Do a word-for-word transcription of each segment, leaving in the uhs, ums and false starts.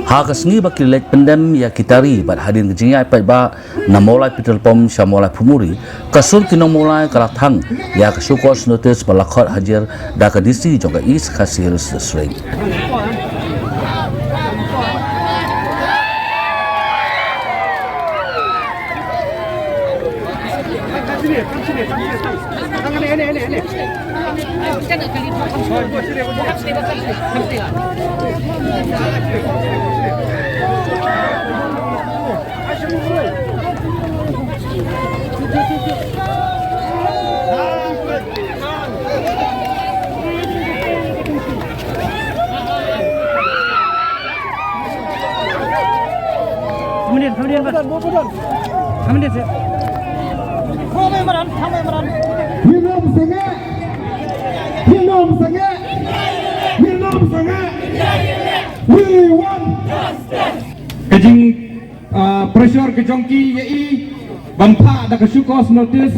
Ha ka sngi ba ki leit pyndem ïa ki tari bad hadien ka jingïaid paidbah na Mawlai Petrol Pump sha Mawlai Phutmuri, ka sur ki nong Mawlai ka la thang ïa ka show cause notice ba la khot hajar da ka D C jong ka East Khasi Hills District. Hi nom sangeh. Hi nom sangeh. Hi nom sangeh. We want justice. Ka jing, ah, pressure ka jong ki ïa i ban phah da ka show cause notice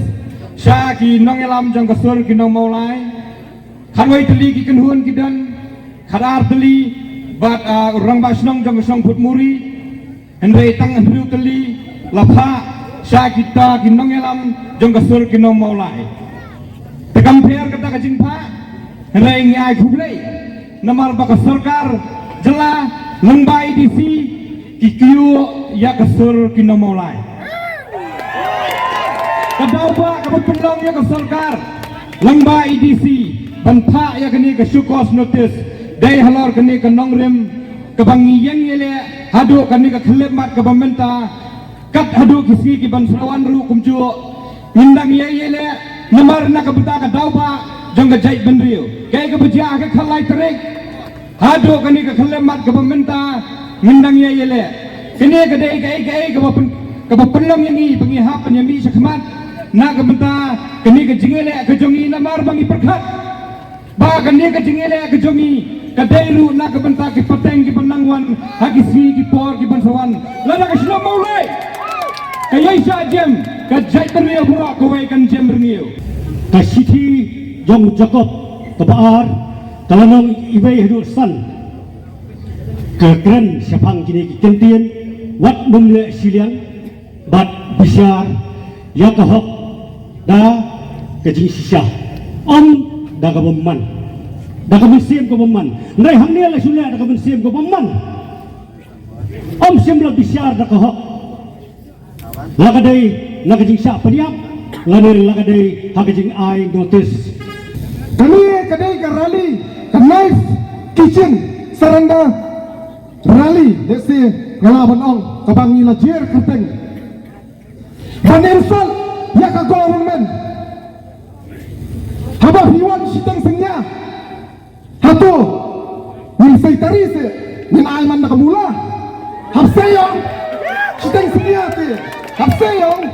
sha ki nongïalam jong ka sur ki nong Mawlai. Khatwei tylli ki kynhun ki don, khatar tylli bad, ah, rangbah shnong jong ka shnong Phutmuri. Hynrei tang hynriew tylli la phah sha kita ki nongïalam jong ka sur ki nong Mawlai. Te kam pher kata ka jingphah, hynrei ngi ai khublei namar ba ka sorkar jylla lyngba A D C ki kyiuh ïa ka sur ki nong Mawlai. Ka daw ba kaba pynlong ïa ka sorkar lyngba A D C ban phah ïa kane ka show cause notice dei halor kane ka nongrim kaba ngi ïeng ïaleh haduh kane ka khyllipmat kaba mynta, kat haduh ki sngi ki ban sa wan ruh kumjuh ngin dang ïeng ïaleh namar na ka bynta ka daw ba jong ka jaitbynriew. Kaei kaba jia ha ka khatlai tarik haduh kane ka khyllipmat kaba mynta ngin dang ïeng ïaleh. Kane ka dei kaei kaei kaba pyn, kaba pynlong ïa ngi ba ngi hap ban ïamih shakhmat na ka bynta kane ka jingïaleh ka jong ngi namar ba ngi pyrkhat ba kane ka jingïaleh ka jong ngi ka dei ruh na ka bynta ki pateng ki ban nang wan ha ki sngi ki por ki ban sa wan. Lada ka shnong Mawlai ka ïaishah jem, ka jaitbynriew baroh kawei kan jem rngiew. Ka shithi jong u Jakob kaba ar ka lynnong iwei haduh san ka kren shaphang kine ki kyntien, wat nym leh shiliang bad bishar ïa ka hok da ka jingshisha, ym da ka bymman, da ka mynsiem ka bymman. Hynrei hangne la shu leh da ka mynsiem ka bymman. Ym shym la bishar da ka hok. La ka dei na ka jingshah pynïap lane la ka dei ha ka jingai notice. Kane ka dei ka rally, ka Knife Kitchen Surrender Rally, lehse nga lah ban ong kaba ngi la jer kyrteng ban insult ïa ka government. Haba phi wan shiteng synñia, hato ngin sei tari se, ngin ai man da ka mula? Hap sei ong. Shiteng synñia te, hap sei ong.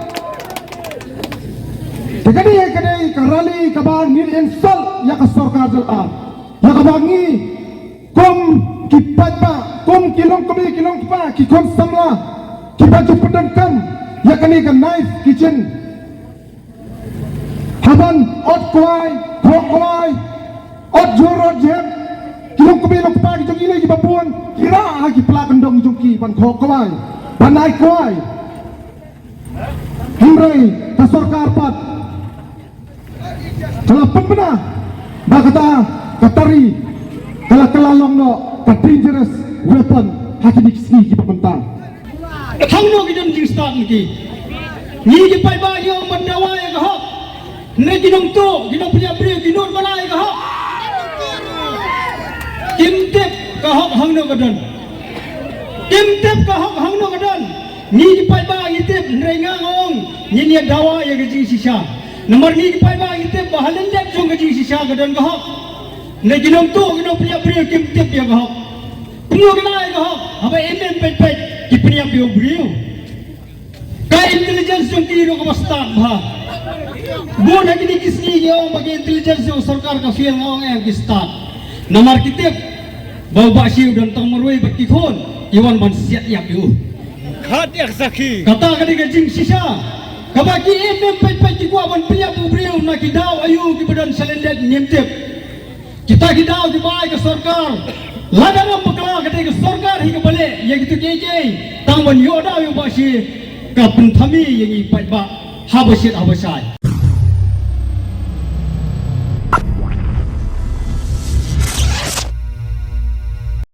Te ka dei, ka dei ka rally kaba ngin insult ïa ka sorkar jylla. Ïa kaba ngi kum ki paidbah, kum ki longkmie ki longkpa, ki khun samla kiba ju pyndonkam ïa kane ka Knife Kitchen. Haba ot kwai, khoh kwai, ot jhur ot jhep, ki longkmie longkpa ki jong ngi lei kiba bun ki rah ha ki pla kyndong jong ki ban khoh kwai, ban ai kwai. Hynrei ka sorkar pat ka la pynbna ba kata ka tari ka la, ka la long noh ka dangerous weapon ha kine ki sngi kiba mynta. Hangno ki don jingstad ngi? Ngi ki paidbah ngi ong ban dawa ïa ka hok. Hynrei ki nongtuh, ki nongpynïap briew ki nud ban ai ïa ka hok. Kim tip ka hok hangno ka don. Kim tip ka hok hangno ka don. Ngi ki paidbah ngi tip, hynrei nga nga ong ngin ïa dawa ïa ka jingshisha. Namar ngi ki paidbah ngi tip ba ha lyndet jong ka jingshisha ka don ka hok. Hynrei ki nongtuh, ki nongpynïap briew kim tip ïa ka hok. Kumno kin ai ka hok haba em em peit peit ki pynïap ïa u briew? Ka intelligence jong ki ruh kaba stad bha. Bun ha kine ki sngi ki ong ba ka intelligence jong sorkar ka fail, nga ong em, ki stad. Namar ki tip ba u Bah Shi u don tang marwei bad ki khun, ki wan ban siat ïap ïa u. Khat ïa ka sakhi. Kata ka dei ka jingshisha kaba ki em em peit peit ki kwah ban pynïap u briew na ki daw aïu kiba don sha lyndet ngim tip. Kita ki daw kiba ai ka sorkar Lada ngam bakla, ka dei ka sorkar hi kaba leh ïa kito kiei kiei, tang ban ïoh daw ïa u Bah Shi, ka pynthame ïa ngi paidbah haba shit haba shai.